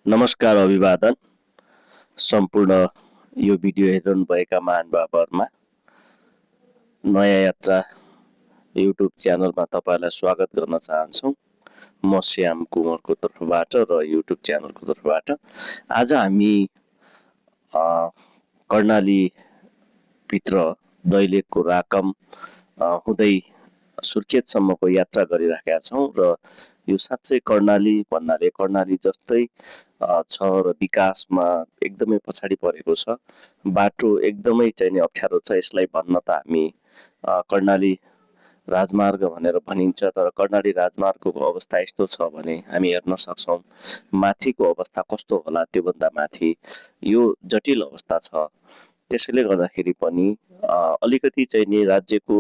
नमस्कार अभिवादन सम्पूर्ण यो भिडियो हेर्नुभएका महानुभावहरुमा नयाँ यात्रा युट्युब च्यानलमा तपाईलाई स्वागत गर्न चाहन्छौं। म श्याम कुमारको तर्फबाट र युट्युब च्यानलको तर्फबाट आज हामी कर्णाली भित्र दैलेखको राकम हुँदै सुर्खेतसम्मको यात्रा गरिरहेका छौं र यो साच्चै कर्णाली भन्नाले कर्णाली जस्तै छ र विकासमा एकदमै पछाडी परेको छ। बाटो एकदमै चाहिँ अप्ठ्यारो छ। यसलाई भन्न त हामी कर्णाली राजमार्ग भनेर भनिन्छ, तर कर्णाली राजमार्गको अवस्था यस्तो छ भने हामी हेर्न सक्छौं माथिको अवस्था कस्तो होला त्योभन्दा माथि यो जटिल अवस्था छ। त्यसैले गर्दाखेरि पनि अलिकति चाहिँ नि राज्यको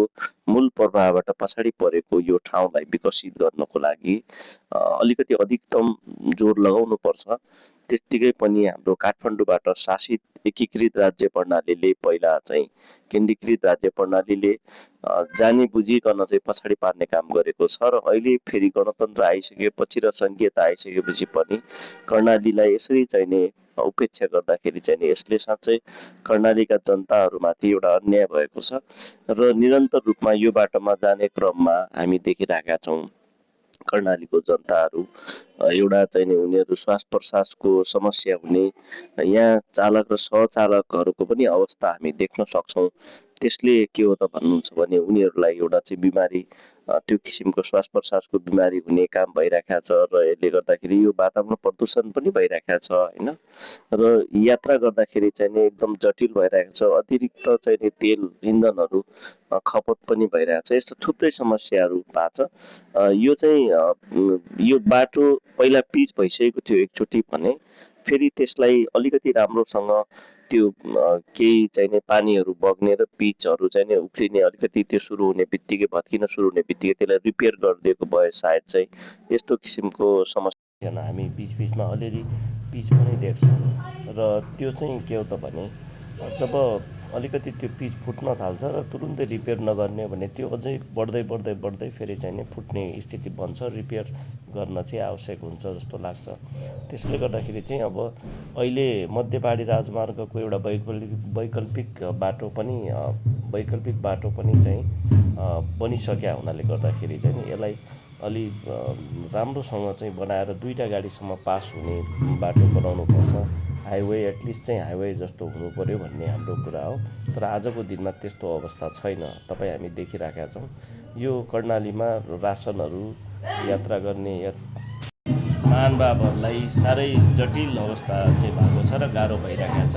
मूल प्रवाहबाट पछाडी परेको यो ठाउँलाई विकसित गर्नको लागि अलिकति अधिकतम जोड लगाउनु पर्छ। त्यतिकै पनि हाम्रो काठमाडौँबाट शासित एकीकृत राज्य प्रणालीले पहिला चाहिँ केन्द्रीकृत राज्य प्रणालीले जानी बुझिकन चाहिँ पछाडी पार्ने काम गरेको छ र अहिले फेरि गणतन्त्र आइसकेपछि र संघीयता आइसकेपछि पनि कर्णालीलाई यसरी चाहिँ नि उपेक्षा गर्दाखेरि चाहिँ यसले साँच्चै कर्णालीका जनताहरूमाथि एउटा अन्याय भएको छ र निरन्तर रूपमा यो बाटोमा जाने क्रममा हामी देखिरहेका छौं कर्णालीको जनताहरू एउटा चाहिँ उनीहरू श्वास प्रश्वासको समस्या हुने, यहाँ चालक र सहचालकहरूको पनि अवस्था हामी देख्न सक्छौं। त्यसले के हो त भन्नुहुन्छ भने उनीहरूलाई एउटा चाहिँ बिमारी त्यो किसिमको श्वास प्रश्वासको बिमारी हुने काम भइराखेको छ र यसले गर्दाखेरि यो वातावरण प्रदूषण पनि भइराखेको छ हैन र यात्रा गर्दाखेरि चाहिँ एकदम जटिल भइरहेको छ। अतिरिक्त चाहिँ तेल इन्धनहरू खपत पनि भइरहेको छ। यस्तो थुप्रै समस्याहरू भएको छ। यो चाहिँ यो बाटो पहिला पिच भइसकेको थियो एकचोटि भने फेरि त्यसलाई अलिकति राम्रोसँग त्यो केही चाहिँ पानीहरू बग्ने र पिचहरू चाहिँ उक्लिने अलिकति त्यो सुरु हुने बित्तिकै भत्किन सुरु हुने बित्तिकै त्यसलाई रिपेयर गरिदिएको भए सायद चाहिँ यस्तो किसिमको समस्या थिएन। हामी बीचमा अलिअलि पिच पनि देख्छौँ र त्यो चाहिँ के हो त भने जब अलिकति त्यो पिच फुट्न थाल्छ र तुरुन्तै रिपेयर नगर्ने भने त्यो अझै बढ्दै फेरि चाहिँ फुट्ने स्थिति बन्छ। रिपेयर गर्न चाहिँ आवश्यक हुन्छ जस्तो लाग्छ। त्यसले गर्दाखेरि चाहिँ अब अहिले मध्यपहाडी राजमार्गको एउटा वैकल्पिक बाटो पनि चाहिँ बनिसक्या हुनाले गर्दाखेरि चाहिँ यसलाई अलि राम्रोसँग चाहिँ बनाएर दुईटा गाडीसम्म पास हुने बाटो बनाउनु पर्छ। हाइवे एटलिस्ट चाहिँ हाइवे जस्तो हुनु पर्यो भन्ने हाम्रो कुरा हो। तर आजको दिनमा त्यस्तो अवस्था छैन। तपाईँ हामी देखिरहेका छौँ यो कर्णालीमा रासनहरू यात्रा गर्ने महानुभावहरूलाई साह्रै जटिल अवस्था चाहिँ भएको छ र गाह्रो भइरहेको छ।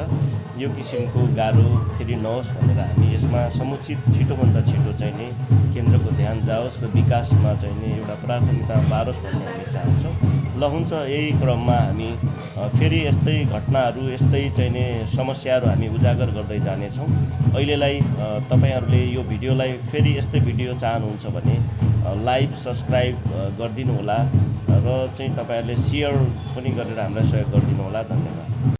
यो किसिमको गाह्रो फेरि नहोस् भनेर हामी यसमा समुचित छिटोभन्दा छिटो चाहिँ नि केन्द्रको ध्यान जाओस् र विकासमा चाहिँ नि एउटा प्राथमिकता पारोस् भन्ने हामी चाहन्छौँ। ल हुन्छ, यही क्रममा हामी फेरि यस्तै घटनाहरू यस्तै चाहिँ नि समस्याहरू हामी उजागर गर्दै जानेछौँ। अहिलेलाई तपाईहरूले यो भिडियोलाई फेरि यस्तै भिडियो चाहनुहुन्छ भने लाइक सब्सक्राइब गरिदिनु होला र चाहिँ तपाईहरूले सेयर पनि गरेर हामीलाई सहयोग गरिदिनु होला। धन्यवाद।